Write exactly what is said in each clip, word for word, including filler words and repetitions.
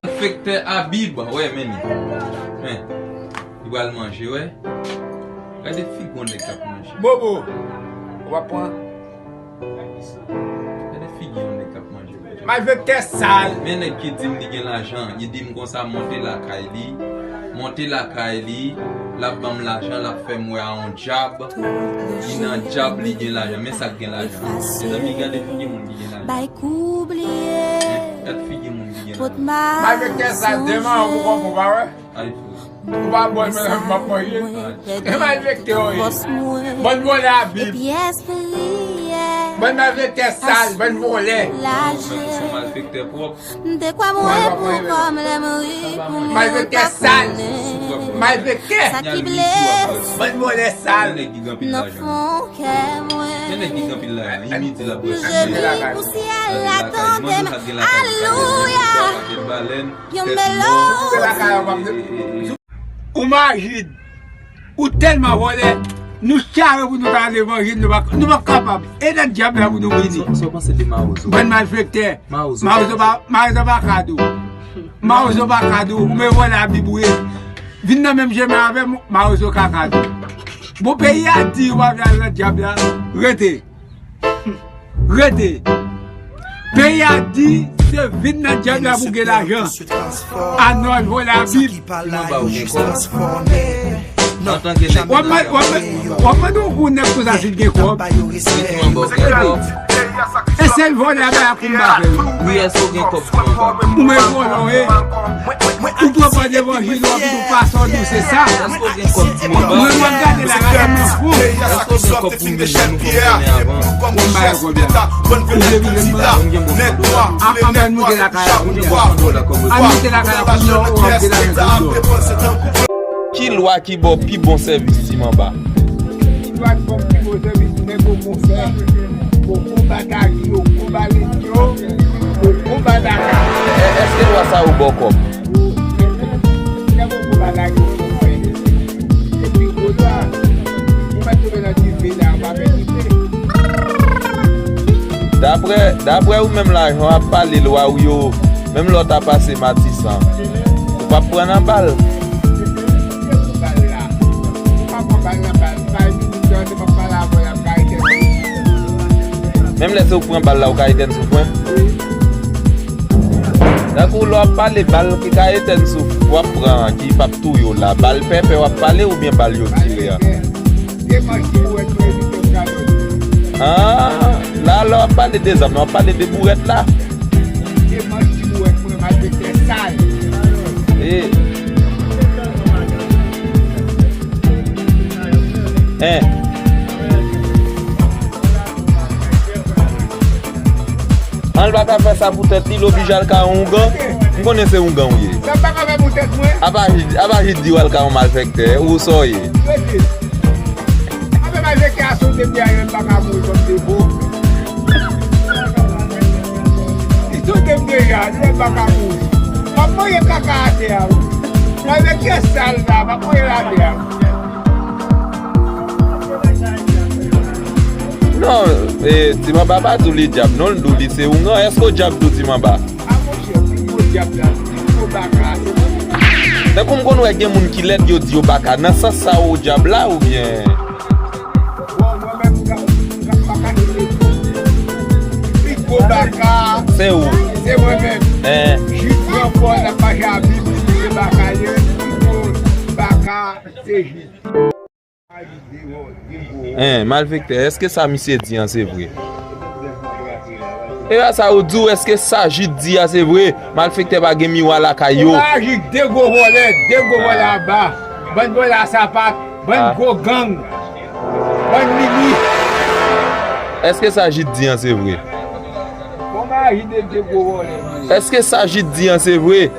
Malfektè Abib, wè, men li. Men, li pral manje, wè. Gade figi yon nèg k ap manje. Bobo, w ap pran. Gade figi yon nèg k ap manje, wè. Malfektè sal. Men nèg ki di m li gen lajan, li di m konsa monte lakay li. Monte lakay li, l ap ban m lajan, l ap fè m wè a yon djab. Li nan djab, li gen lajan. Men sa k gen lajan. Mezanmi, gade figi moun ki gen lajan. Bay kou bliye. Gad figi moun ki gen lajan. Malfektè sa, demen an, ou konprann, ou pa wè? Ay, fou. Ou pa bon, men m ap manje. E malfektè, wi. Bann vòlè Abib. Bann malfektè sal, bann vòlè. Ou menm, ou se yon malfektè pwòp. M te kwè m wè pou kò m lè m ri pou mwen pa konnen. Malfektè sal. Malfektè. Sa ki blese nan fon kè mwen. M jemi pou syèl la tande m. Alouya. Yon melodi. Ou majid. Ou tèlman vòlè, nou chare pou nou ta levanjil, nou pa, nou p ap kapab. E nan dyab la pou nou vini. Sa w panse de Mawozo? Bann malfektè. Mawozo. Mawozo pa, Mawozo pa kad ou. Mawozo pa kad ou. Ou men vòlè Abib ou ye. Vin nan menm chemen avè m, Mawozo ka kad ou. Bon, peyi a di ou pa vle al nan dyab la. Rete. Rete. Peyi a di se vin nan dyab la pou gen lajan. Anòl vòlè Abib. Antanke nèg w ap mande, w ap mande yon nèg konsa si l gen kòb. E sèl vòlè a bay akoum ba fè wi. Wi, èske w gen kòb pou mwen ba? Ou men vòlè w ye. Ou pran pa levanjil w ap di w pastè w di w se sa. Èske w gen kòb pou mwen ba? Mwen, mwen gade la, gade nan fon. Èske w gen kòb pou m vin ban nou fòm konnen avan? Ou m ba yo kòb la. Ou vle vin ban m? Mwen gen bon kòb. Anben moute lakay la kounye a. Ann moute lakay la kounye a, ou ap gade avèk nou. Ki lwa ki ba w pi bon sèvis Ti Manba? Ki lwa ki ba w pi bon sèvis, nèg yo konfè, yo konba Dagi, yo konba Lendyo, yo konba Daka. È-, èske lwa sa yo ba w kòb? Nèg yo konba Dagi, yo konfè. Epi kounye a, ou mèt tonbe nan dife la, ou pa pèdi. Daprè, daprè ou menm la, jan w ap pale lwa ou yo, menm lè w ta pase Matisan, ou p ap pran nan bal. Menm lè se ou k pran bal la, ou ka etèn souf mwen. Tankou lè w ap pale bal ki ka etèn souf w ap pran an, ki p ap touye w la, bal pèpè w ap pale oubyen bal yo tire a? Ah, la, lè w ap pale de zam nan, w ap pale de bourèt la. E. Hein. An l pa ka fè sa pou tèt li, l oblije al ka yon ougan. M konnen se ougan w ye. Sa m pa ka fè pou tèt mwen. Apa Jid, apa Jid di w al ka yon malfèktè, ou sa w ye? Rete. Apa malfèktè a sote m deja, m pa ka mouri kòm depo. Li sote m deja, m pa ka mouri. M ap manje kaka atè a, wi. Malfèktè sal la, m ap manje l atè a. Non, e, Ti Manba pa di w li dyab, non, l di w li se oungan. Èske w dyab tou, Ti Manba? A monchè, pi gwo dyab la, pi gwo baka, se mwen menm. Tankou m konn wè gen moun ki lèd, yo di yo baka. Nan sans sa, ou dyab la, oubyen? Bon, mwen menm, m ka, m ka, m pa ka di se pi gwo baka. Se ou? Se mwen menm. Hein? Jid pran kò l, l ap mache a Bib, li di se baka l ye, pi gwo baka, se Jid. Hein, malfektè, èske sa misye di an se vre? E pa sa ou di w, èske sa Jid di a se vre? Malfektè pa gen miwa lakay yo. Ou pa Jid, de gwo vòlè, de gwo vòlè aba. Bann vòlè a sapat, bann gwo gang, bann mimi. Èske sa Jid di an se vre? Bon, ma Jid de gwo vòlè. Èske sa Jid di an se vre?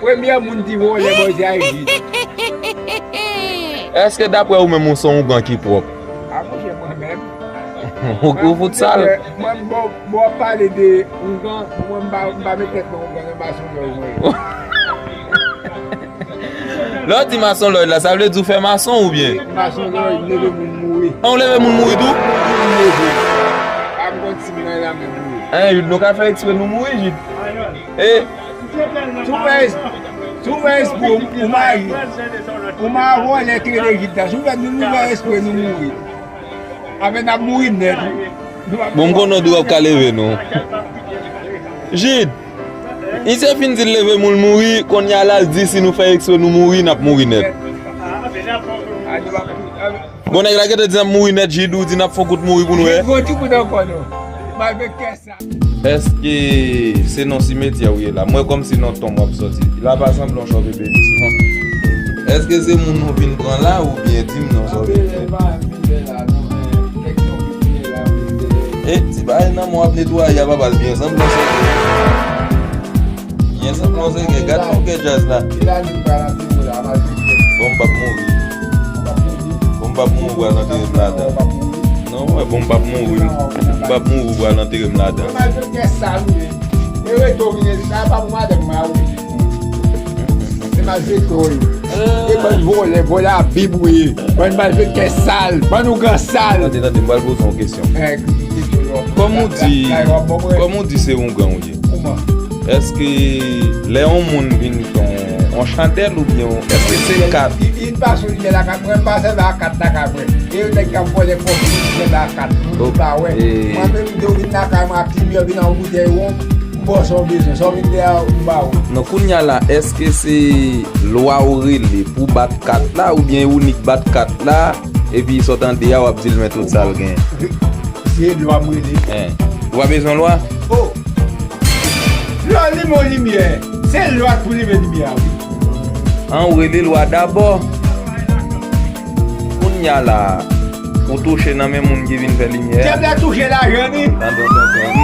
Premye moun ki vòlè bòzay Jid. Èske daprè ou menm ou se yon ougan ki pwòp? A monchè, mwen menm. Ou, ou fout sal. Mwen, bon, bon, w ap pale de ougan, mwen m pa, m pa met tèt nan ougan, nan masonlòy mwen ye. Lè w di masonlòy la, sa vle di w fè mason oubyen? Masonlòy, m leve moun mouri. An, w leve moun mouri tou? Moun mouri. A m konn si m nan lame mouri. Anyen, Jid, nou ka fè eksprè nou mouri, Jid. E, si w fè es-, si w fè espre ou, ou mari, ou mari vòlè ki rele Jid la, si w fè nou, nou fè espre nou mouri. Apre n ap mouri nèt, wi. Nou ap Bon, m konnen w di w ap ka leve nou. Jid, misye fin di l leve moun mouri, kounye a la l di si nou fè eksprè nou mouri, n ap mouri nèt. Bon, nèg la gentan di n ap mouri nèt, Jid, ou di n ap fè yon kout mouri pou nou wè. Gwo ti kout ankò non. Malgre kè sa. Èske se nan simetyè ou ye la? Mwen kòmsi nan tonm w ap sòti. La pa sanble yon chòv ebenis non. Èske se moun nou vin pran la oubyen di m non sa w vin fè? E ti bagay nan men w ap netwaye a papa l byen sanble yon sèkè. Byen sanble yon sèkè. Gad fon kè djaz la. Bon, m p ap mouri. Bon, m p ap mouri, w pral antere m ladan. Non, mwen, bon, m p ap mouri. M p ap mouri, w pral antere m ladan. Mwen, malfektè sal ou ye. E reto vin, sa pa pou madanm mwen, a wi. Se malfektè ou ye. E bann vòlè, vòlè a bib ou ye. Bann malfektè sal, bann ougan sal. Tande, tande, m pral poze w yon kesyon. Kòm ou di, kòm ou di se ougan ou ye. Kouman? Èske lè yon moun vin yon, yon chandèl oubyen yon, èske se kat? Li, li pa sou limyè lakay mwen, m pa sèvi ak kat lakay mwen. E yo nèg k ap vòlè kòb, yo sèvi ak kat. Moun ki pa wè. Mwen menm, yo vin lakay mwen ak limyè, vin ak yon boutèy won, m ba w sa w bezwen. Sa w vin dèyè a, m ba w. Non, kounye a la, èske se lwa ou rele pou bat kat la, oubyen ou nik bat kat la, epi sa w tande a, w ap di l men tout sa l gen? Se lwa m rele. Ou pa bezwen lwa? Oh! Lè w limen yon limyè, se lwa k pou limen limyè a, wi. An, ou rele lwa dabò. Kounye a la, ou touche nan men moun ki vin fè limyè a. Dyab la touche lajan li.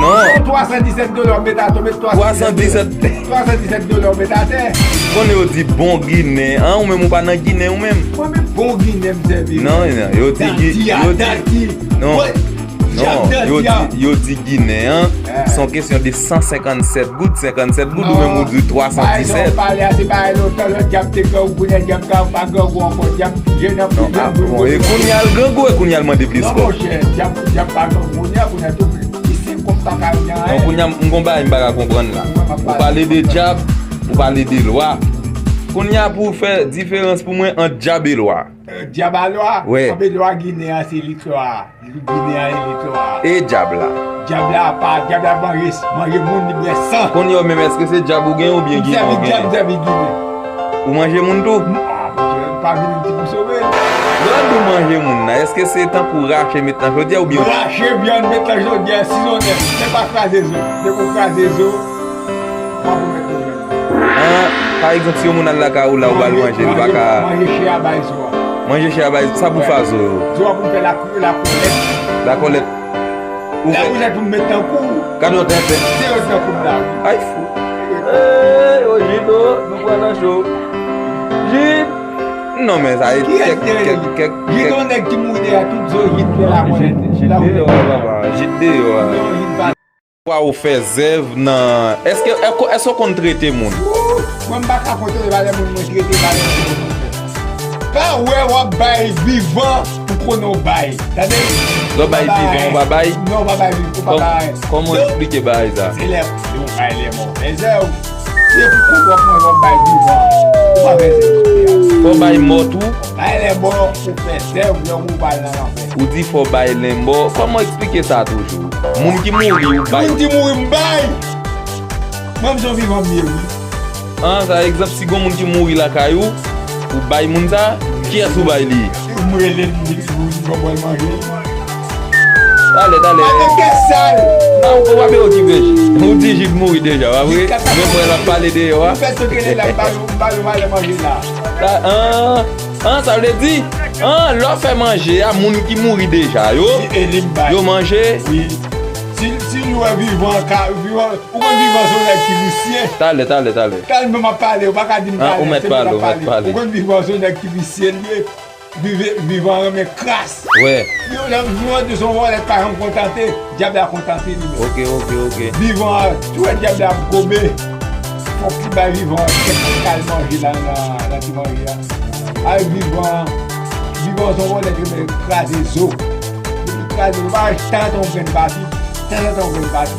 Non. Twa san disèt dola w met atè, w met twa san disèt dola w met atè. Konnen yo di bon Ginen, an, ou menm ou pa nan Ginen ou menm? Mwen menm bon Ginen m sèvi. Non, non, yo di Gi-, yo di, non. Non, yo di, yo di Ginen an, se yon kesyon de san senkannsèt goud, senkannsèt goud, ou menm ou di twa san disèt. Bagay sa w pale a, se bagay lontan, lè dyab te grangou, kounye a dyab ka pa grangou ankò, dyab jèn an pi grangou. E kounye a l grangou, e kounye a l mande plis kòb. Non, monchè, dyab, dyab pa grangou, kounye a, kounye a tou, isi kòm pa ka vin anyen. Non, kounye a, m gon bagay m pa ka konprann la. Ou pale de dyab, ou pale de lwa. Kounye a pou w fè diferans pou mwen ant dyab e lwa. Dyab a lwa, anpil lwa Ginen an se elit lwa a. Ginen an elit lwa a. E dyab la? Dyab la pa, dyab la manje, manje moun, li bwè san. Kounye a menm, èske se dyab ou gen oubyen Ginen ou gen? M sèvi dyab, m sèvi Ginen. Ou manje moun tou? Ah, monchè, pa vin di pou sove. Lè w di w manje moun nan, èske se tankou rache met nan chodyè oubyen? Rache vyann met nan chodyè, sizonè, men pa kraze zo. Depi w kraze zo, w ap remèt pwoblèm. An, pa egzanp, si yon moun al lakay ou la, ou ba l manje, li pa ka. Manje chè a bay zo a. Manje chè a bay, sa pou fè zo yo? Zo a pou fè la, lakòlèt. Lakòlèt. Lakòlèt pou met nan kou. Gade yon tenten. Se yo nan kou la, wi. Ay, fou. Ey, o Jid o, nou pran nan cho. Jid. Non, men sa e kèk, kèk, kèk, kèk. Jid yon nèg ki mouri deyò tout zo, Jid fè lakòlèt. Jid deyò a, papa. Jid deyò a. Non, Jid pa Pwa ou fè zèv nan, èske, èske, èske w konn trete moun? Wou! Mwen m pa ka kontwole valè moun, mwen trete valè moun. Pa wè w ap bay vivan pou konnen w bay. Tande? Lè w bay vivan, ou pa bay? Non, ou pa bay vivan, ou pa bay. Kòman w eksplike bagay sa? Se lè yon bagay lè mò. Mezè, se pou konnen w ap manje, w ap bay vivan. Ou pa fè zèv. Fò w bay mò tou? Bay lè mò, ou fè zèv, lè ou pa al nan lanfè. Ou di fò bay lè mò. Kòman w eksplike sa toujou? Moun ki mouri, ou bay. Moun ki mouri, m bay. Mwen, m se yon vivan m ye, wi. An, sa egzanp, si gon moun ki mouri lakay ou, ou bay moun sa, kiyès ou bay li? M rele l, m di l, m di l, mwen manje. Talè, talè. Avèk kè sal. Non, ou pa vle okipe Jid. Ou di Jid mouri deja, pa vre? Men mwen l ap pale deyò a. M fè sot rele l, m ba yo, m ba yo valè manje la. An, An, sa vle di, an, lè w fè manje a, moun ki mouri deja yo, yo manje. Wi. Si, si nou wè vivan, ka, vivan, ou konn vivan se yon nèg ki visye. Talè, talè, talè. Talè, men m ap pale, ou pa ka di m talè, ou mèt pale, ou mèt pale. Ou konn vivan se yon nèg ki visye, li ye. Vive, vivan renmen kras. Wè. Vivan, vivan di se yon vòlè, pa janm kontante. Dyab la kontante li menm. Ok, ok, ok. Vivan, tou wè dyab la ap gobe. Fòk li bay vivan an kèk kal manje la nan, nan ti manje a. Ay vivan, vivan se yon vòlè ki renmen kraze zo. Depi kraze zo, pa tanzantan yon grenn pati, tanzantan yon grenn pati.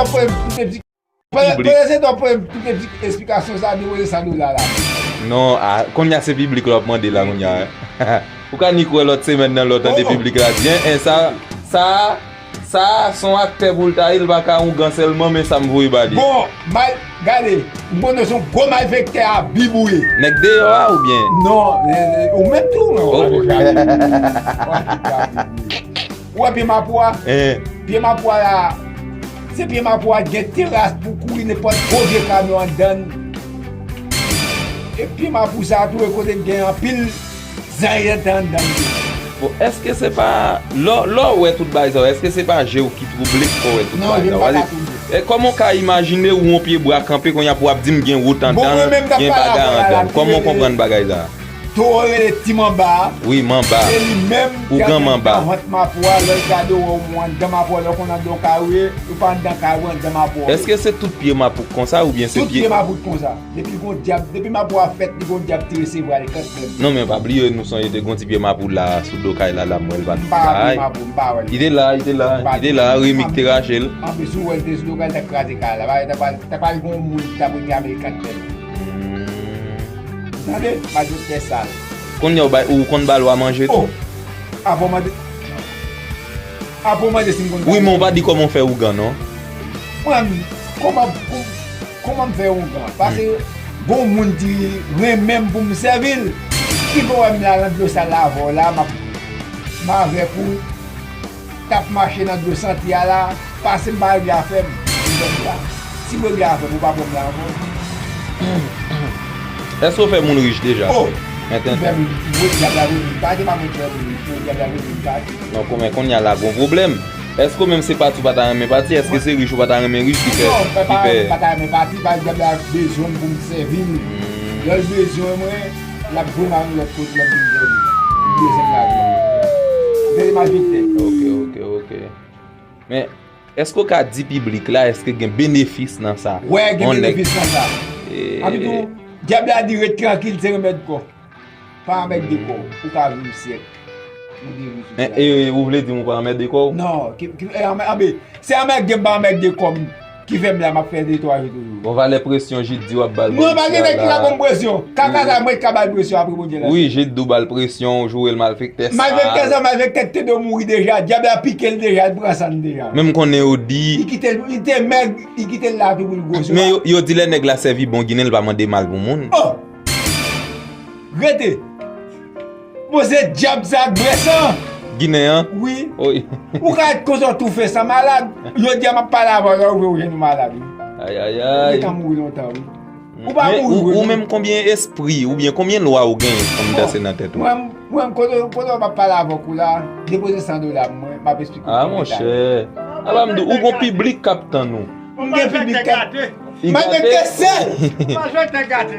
w ap voye m tout piblik. Pandan se tan w ap voye m tout piblik esplikasyon sa, depoze san dola la. Non, a, kounye a se piblik la w ap mande la kounye a. Ou ka ni kwè lòt semèn nan lè w tande piblik la di, en, en, sa, sa, sa, se yon aktè pou l ta ye, l pa ka ougan sèlman, men sa m voye ba li. Bon, mal, gade, m konnen se yon gwo malfektè a Bib ou ye. Nèg deyò a oubyen? Non, eh, eh, ou menm tou, non. Oh. Ou wè pye mapou a? Eh. Pye mapou a la, se pye mapou a gen teras pou kouri nenpòt gwo vye kamyon anndan l. E pye mapou sa a tou e kote gen anpil zanye anndan l tou. Bon, èske se pa, lè, lè w wè tout bagay sa yo, èske se pa je w ki twouble ki fè w wè tout bagay sa yo? Non, je m pa ka twouble. E kòman w ka imajine w yon pye bwa kanpe kounye a pou w ap di m gen wot anndan l, gen bagay anndan l? Kòman w konprann bagay sa a? Towo rele ti manba a. Wi, manba. Se li menm ki anndan vant mapou a, lè l gade w, ou anndan mapou a, lè w konn anndan yon kay ou ye, ou pa anndan kay ou, anndan mapou a. Èske se tout pye mapou k konsa oubyen se pye... Tout pye mapou k konsa. Depi gon dyab, depi mapou a fèt, li gon dyab ki resevwa li kanmenm. Non, men pa bliye, nou sonje te gon ti pye mapou la, sou do kay la, la, m wè l pa t... M pa wè pye mapou, m pa wè l. Li te la, li te la, li te la, Remi ki te rache l. Anplis, ou wè l te sou do kay, l t ap kraze kay la. Bagay ta pral, ta pral gon moun ki t ap reklame li kanmenm. Tande, malfektè sal. Kounye a w bay, ou konn ba lwa manje tou? Oh! Avan w mande, avan w mande si m konn ba lwa. Wi, men w pa di kòman w fè ougan, non. Mwen, kòman, kò-, kòman m fè ougan? Paske gon moun ki renmen m pou m sèvi l, ki fè w wè m la nan dlo sal la avè w la, m ap, m avèk ou. T ap mache nan dlo sante a la, pase m pa regle afè m. M fè m la. Si m regle afè m, ou pa pran m la ankò. Èske w fè moun rich deja? Oh! M fè moun rich, m voye dyab la voye vin pati, pa mwen ki fè moun rich, non, dyab la voye vin pati. Non, kòman kounye a la gon pwoblèm? Èske w menm se pati w pa ta renmen pati? Èske se rich ou pa ta renmen rich ki fè... Non, m pa, ki fè... M pa ta renmen pati, paske dyab la bezwen m pou m sèvi l. Hmm. Lè l bezwen mwen, l ap voye m al yon lòt kote, l ap vin sèvi m. Li bezwen m lajan. Gade malfektè. Ok, ok, ok. Men, èske w ka di piblik la, èske gen benefis nan sa? Wè, gen benefis nan sa. Anpi tou, dyab la di ret trankil, se remèd kò. Pa anmède kò w, ou ka viv syèk. Ou gen rizou. E, e, ou vle di m ou pa anmède kò w? Non, ki, ki, e, anmè-, anbe, se anmède m pa anmède kò m. Ki fè m la, m ap fè de twa jou toujou. Bon, valè presyon, Jid di w ap ba l. Mwen pa gen nèg ki ka ban m presyon. Kaka sa, mwen ki ka ba l presyon apre Bondye la. Wi, Jid di w ba l presyon, w joure l malfektè sal. Malfektè sa, malfektè ki te dwe mouri deja. Dyab la pike l deja, l pran san l deja. Men m konnen yo di. Li kite l, li te mèg, li kite l la tou pou l gwo sou. Men yo, yo di lè nèg la sèvi bon Ginen, l pa mande mal pou moun. Oh! Rete! Bon, se dyab sa k bwè san. Ginen an? Wi. Wi. Ou ka ret konsa w toufe san malad. Jodi a m ap pale avè w, lè ou vle ou jwenn ou malad, wi. Ay, ay, ay. Ou gentan mouri lontan, wi. Ou pa mouri vre, non. Men ou, ou menm, konbyen espri oubyen konbyen lwa ou genyen anndan se nan tèt ou? Mwen, mwen, kote, kote m ap pale avèk ou la, depoze san dola pou mwen, m ap eksplike w tout detay. Ah, monchè. Apa m di w, ou gon piblik k ap tann ou. M gen piblik k ap. Li gate. Malfektè sèl.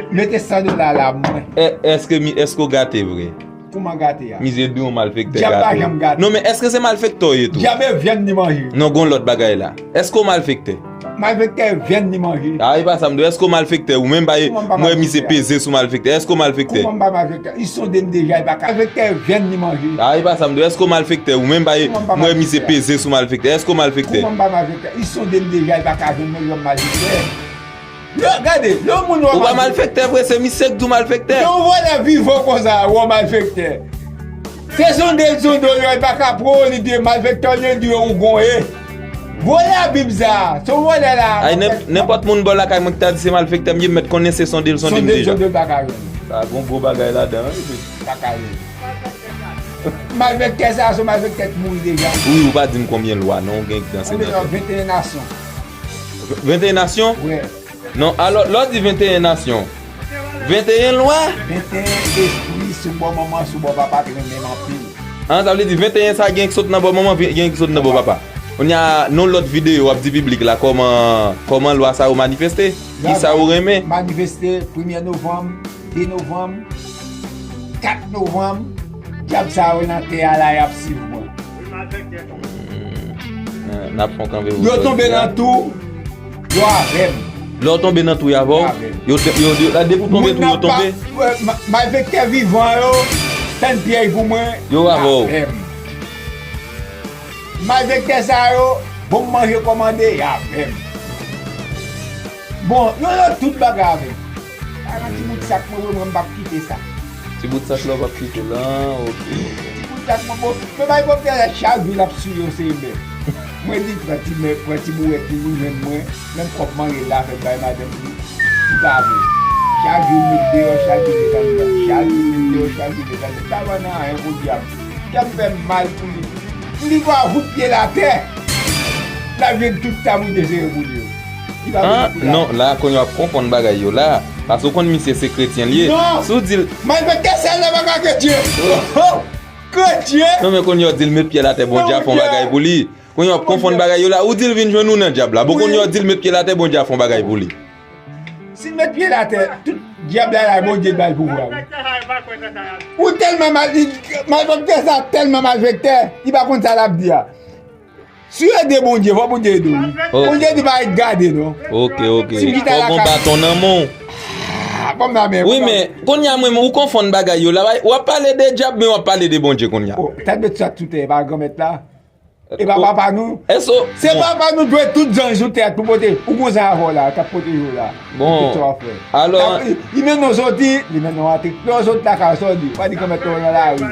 Mete san dola la pou mwen. È-, èske mi-, èske w gate vre? Kouman gate a? Mizye di w malfektè gate. Dyab pa janm gate. Non, men èske se malfektè w ye tou? Dyab e vyann li manje. Non, gon lòt bagay la. Èske w malfektè? Malfektè e vyann li manje. A, e pa sa m di w. Èske w malfektè ou menm? Ba, m wè misye peze sou malfektè. Èske w malfektè? Kouman m pa malfektè? Li sonde m deja, li pa ka. Malfektè e vyann li manje. A, e pa sa m di w. Èske w malfektè ou menm? Ba, m wè misye peze sou malfektè. Èske w malfektè? Kouman m pa malfektè? Li sonde m deja, li pa ka jwenn mwen, li wè m malfektè. Lè, gade, lè yon moun wè malfektè. Ou pa malfektè vre, se misye k di w malfektè. Se yon vòlè vivan konsa, wè w malfektè. Se sonde l sonde w, li pa ka pran w, li di malfektè, li di w ou gon ye. Vòlè Bib sa, se yon vòlè la. Ay, nenp-, nenpòt moun bò lakay mwen ki ta di se malfektè m ye, m mèt konnen se sonde l sonde m deja. Sonde l sonde l pa ka jwenn. Sa gon gwo bagay ladan, wi. Pa ka jwenn. Malfektè sa, se yon malfektè ki mouri deja. Wi, ou pa di m konbyen lwa, non, ou gen ki danse nan tèt. Venteyen nasyon. Venteyen nasyon? Wi. Non, alò, lè w di venteyen nasyon, venteyen lwa? Venteyen espri sou bò manman, sou bò papa ki renmen m anpil. An, sa vle di venteyen sa gen ki sot nan bò manman, gen ki sot nan bò papa. Kounye a, nan lòt videyo, w ap di piblik la kòman, kòman lwa sa yo manifeste, kisa ou renmen. Manifeste premye novanm, de novanm, kat novanm, dyab sa yo nan tè a la, y ap swiv mwen. Hmm. N ap fè yon kanpe pou yo tonbe nan twou, yo avè m. Lè w tonbe nan twou, y avè w? Yo avè m. Yo, yo, yo, la, depi w tonbe twou, yo tonbe? Malfektè vivan yo, tann pyèj pou mwen, yo avè w. Malfektè sa yo, bon manje kòmande, y avè m. Bon, yo, yo tout bagay avè m. A, nan ti bout sak mwen, mwen, mwen p ap kite sa. Ti bout sak la, w p ap kite la, ok. Ti bout sak mwen, bon, mwen bay pwòp tè la, chak jou l ap siye yon seri bèf. Mwen di, pran ti mè, pran ti bouwèt li, li jwenn mwen, menm kòb manje la, fè bay madanm li, li pa vle. Chak jou l met deyò, chak jou l met anndan, chak jou l met deyò, chak jou l met anndan. Li pa vann anyen pou dyab. Dyab fè m mal pou li. Li va fout pye l atè. L ap jwenn tout sa Bondye sere pou li yo. Li pa vle koute la. Non, la, kounye a w ap konfonn bagay yo la. Paske w konn misye se kretyen l ye. Non! Si w di l. Malfektè sèl la pa ka kretyen. Oh, oh! Kretyen! Non, men kounye a w di l met pye l atè, Bondye a fè yon bagay pou li. Kounye a w ap konfonn bagay yo la. Ou di l vin jwenn ou nan dyab la. Bon, kounye a w di l met pye l atè, Bondye a fè yon bagay pou li. Si l met pye l atè, tout dyab la la, Bondye bay pouvwa, wi. Ou tèlman mal, malfektè sa tèlman malfektè, li pa konn sa l ap di a. Si w ede Bondye, fò Bondye ede w, wi. Ok. Bondye di pa ret gade, non. Ok, ok. Fò w gon baton nan men w. Ah, bon, nan men. Wi, men, kounye a, mwen, ou konfonn bagay yo la. W ap pale de dyab, men w ap pale de Bondye kounye a. Oh, tèt bèt sa sou tè, e pa Granmèt la. E pa papa nou. Se papa nou dwe tout zanj sou tè a pou pote. Ou gon zanj avè w la, k ap pwoteje w la. Bon. Tout sa w ap fè. Alò, li mennen w soti, li mennen w antre. Lè w sot lakay, sa w di? W pa di Granmèt la w nan lari.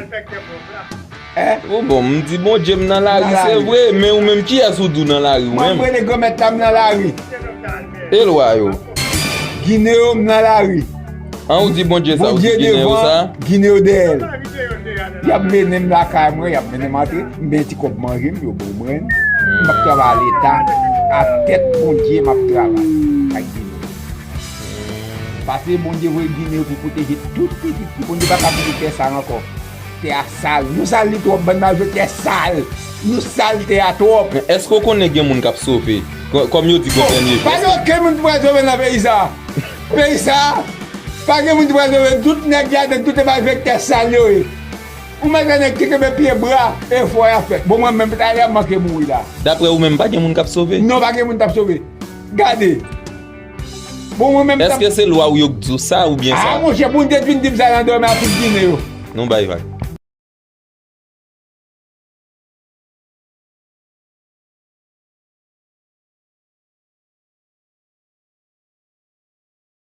Hein? Bon, bon, m di Bondye m nan lari, se vre, men ou menm, kiyès ou di w nan lari ou menm? Mwen, m rele Granmèt la, m nan lari. E lwa yo? Ginen yo, m nan lari. An, ou di Bondye sa, ou di Ginen yo sa? Ginen yo dèyè l. Y ap mennen m lakay mwen, y ap mennen m antre, m gen ti kòb manje m, yo ban mwen. M ap travay a Leta, a tèt Bondye m ap travay ak Ginen. Paske Bondye voye Ginen yo pou pwoteje tout pitit li. Bondye pa ka pwoteje tè sa ankò. Tè a sal. Nou sal li twòp, bann malfektè sal. Nou sal tè a twòp. Men èske w konnen gen moun k ap sove? Kò-, kòm yo di gen dènye chans. Pa gen okenn moun ki pral sove nan peyi sa. Peyi sa, pa gen moun ki pral sove. Tout nèg ki ladan, tout se malfektè sal yo ye. Ou mèt wè nèg ki kenbe pye bra e fò y ap fè. Bon, mwen menm, talè m manke mouri la. Daprè ou menm, pa gen moun k ap sove? Non, pa gen moun k ap sove. Gade. Bon, mwen menm, èske se lwa w yo k di w sa oubyen sa? Ah, monchè, pou n te vin di m sa nan dòmi a tout Ginen yo. Nou bay vag.